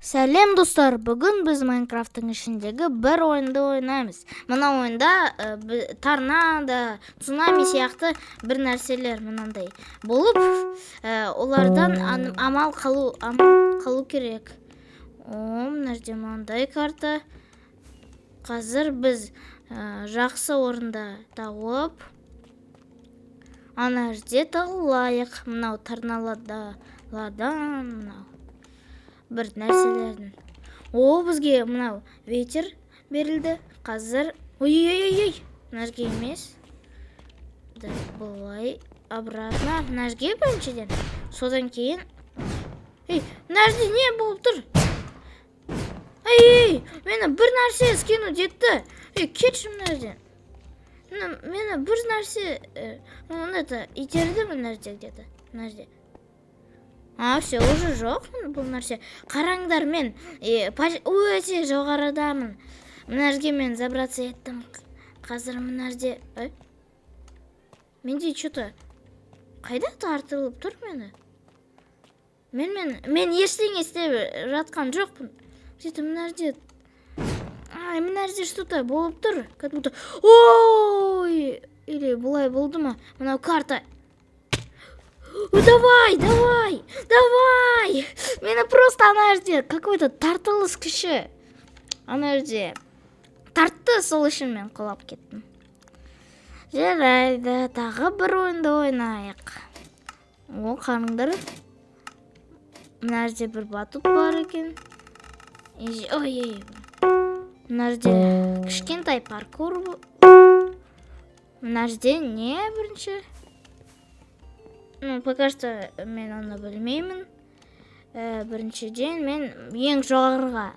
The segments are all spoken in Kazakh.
Сәлем, достар! Бүгін біз Майнкрафттың ішіндегі бір ойынды ойнаймыз. Мына ойында торнадо, цунами сияқты бір нәрселер мынандай болып, олардан амал қалу керек. О, мына жерде мынандай карта. Қазір біз жақсы орында тауып, ана жерде тығылайық. Мынау торнадолардан, мынау бір нәрселердің. О, бізге мынау ветер берілді. Қазір, ой, ой, ой, ой, мына жерге емес да, былай обратно мына жерге біріншіден, содан кейін. Ей, мына жерде не болып тұр? Ей, ей, мені бір нәрсе скинуть етті. Ей, кетші мына жерден. Мені бір нәрсе он это итерді мына жерде, где то мына жерде. А, все, уже жоқ бұл нәрсе. Қараңдар, мен өте жоғарыдамын. Мына жерге мен забраться еттім. Қазір мына жерде менде че то қайда тартылып тұр мені? Мен ештеңе істеп жатқан жоқпын. Где то мына жерде, ай, мына жерде что то болып тұр, как будто. Ой, или былай болды ма мынау карта? Ой, давай, давай, давай! Мені просто ана жерде какой-то тартылыс күші ана жерде тартты, сол үшін мен құлап кеттім. Жарайды, тағы бір ойынды ойнайық. О, қараңдар, мына жерде бір батут бар екен. Ой, ой, мына жерде кішкентай паркур. Мына жерде не бірінші? Ну, пока что мен оны білмеймін. Біріншіден, мен ең жоғарыға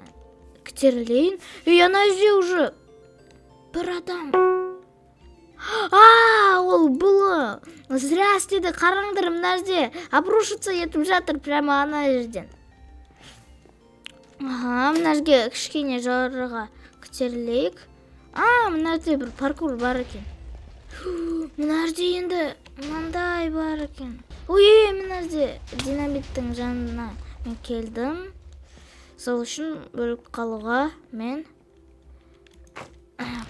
көтерілейін. Ей, ана жерде уже бір адам. А, ол бұл зря істеді. Қараңдар, мына жерде обрушиться етіп жатыр прямо ана жерден. Аха, мына жерге кішкене жоғарыға көтерілейік. А, мына жерде бір паркур бар екен. Мына жерде енді мынандай бар екен. Ой, ой, мына жерде динамиттің жанына мен келдім, сол үшін өліп қалуға мен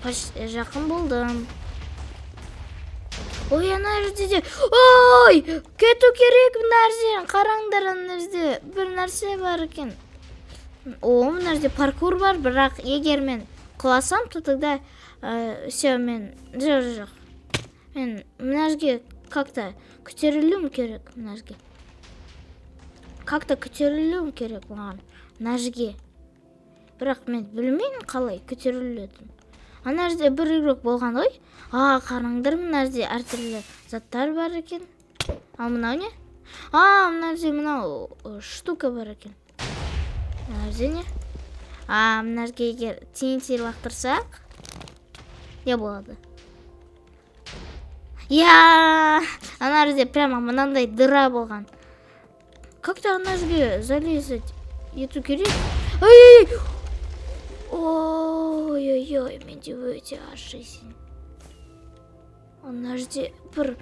почти жақын болдым. Ой, ана жерде де. Ой, кету керек мына жерден. Қараңдар, ана жерде бір нәрсе бар екен. О, мына жерде паркур бар, бірақ егер мен құласам, то тогда все, мен жоқ, жоқ, жоқ, мен мына жерге как то көтерілуім керек. Мына жерге как то көтерілуім керек маған, мына жерге. Бірақ мен білмеймін қалай көтерілетінін. Ана жерде бір игрок болған ғой. А, қараңдар, мына жерде әртүрлі заттар бар екен. Ал мынау не? А, мына жерде мынау штука бар екен. Мына жерде не? А, мына жерге егер TNT лақтырсақ, не болады? Я, ана жерде прямо мынандай дыра болған. Как то ана жерге залезать ету керек. Ой, ой, ой, ой, менде өте аз жизнь. Ана жерде бір,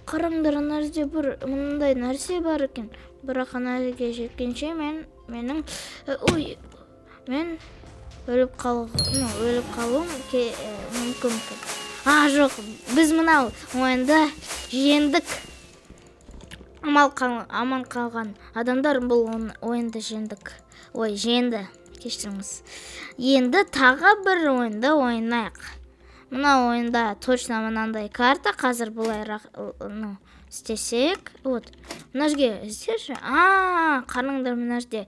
қараңдар, ана жерде бір мынандай нәрсе бар екен. Бірақ ана жерге жеткенше мен менің ой, мен өліп қал, ну, өліп қалуым мүмкін екен. А, жоқ, біз мынау ойынды жеңдік. Аман қалған адамдар бұл ойынды жеңдік. Ой, жеңді, кешіріңіз. Енді тағы бір ойынды ойнайық. Мына ойында точно мынандай карта. Қазір былайырақ ну, істесек. Вот мына жерге істеші. А, қараңдар, мына жерде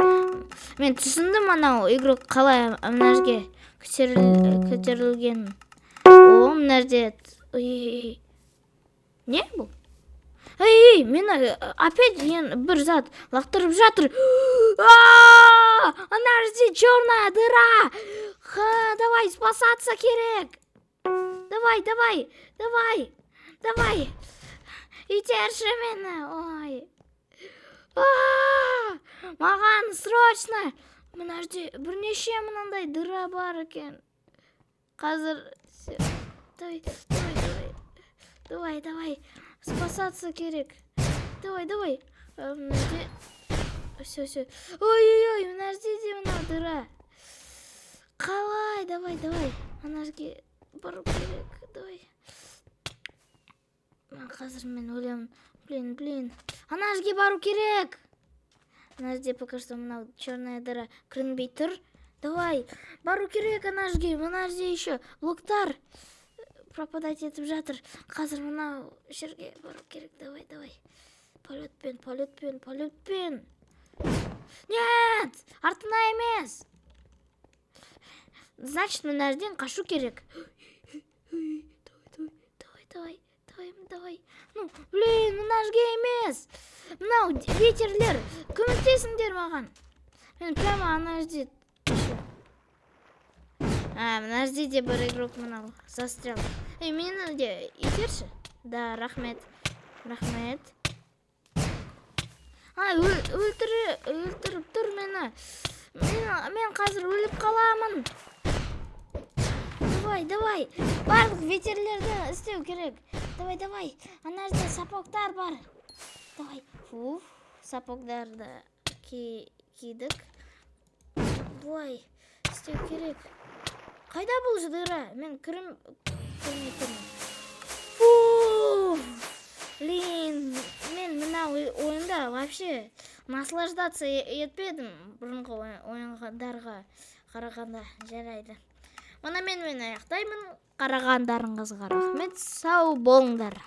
мен түсіндім анау игрок қалай мына жерге көтерілгенін. О, мына жерде. Ой, ой, ой. Не бұл? Ей, ей, мені опять бір зат лақтырып жатыр. А, ана жерде черная дыра. Ха, давай, спасаться керек. Давай, давай, давай, давай, итерші мені. Ой. А, маған срочно. Мына жерде бірнеше мынандай дыра бар екен. Қазір всё. Давай, давай, давай, давай, давай, спасаться керек. Давай, давай. Мына жерде Все, все. Ой, ой, ой, мына жерде де мынау дыра. Қалай? Давай, давай. Ана жерге бару керек. Давай. Қазір мен өлемін. Блин, блин. Ана жерге бару керек. Мына жерде пока что мынау черная дыра көрінбей тұр. Давай, бару керек ана жерге. Мына жерде еще блоктар пропадать етіп жатыр. Қазір мынау жерге бару керек. Давай, давай. Полетпен, полетпен, полетпен. Нет, артына емес. Значит, мына жерден қашу керек. Давай, давай, давай, давай, давай. Ну, блин, мына жерге емес. Мынау ветерлер, көмектесіңдер маған. Мен прямо ана жерде еще. А, мына жерде де бір игрок мынау застрял. Ей, мені де итерші. Да, рахмет. Рахмет. А, өлтіріп тұр мені. Мен қазір өліп қаламын. Давай, давай. Барлық ветерлерді істеу керек. Давай, давай. Ана жерде сапогтар бар. Давай. Фуф, сапогтарды кидік. Былай істеу керек. Қайда бұл дыра? Мен көрмей тұрмын. Фу! Блин, мен мына ойында вообще наслаждаться етпедім бұрынғы ойындарға қарағанда. Жарайды. Мұнымен мен аяқтаймын. Қарағандарыңызға рахмет. Сау болыңдар.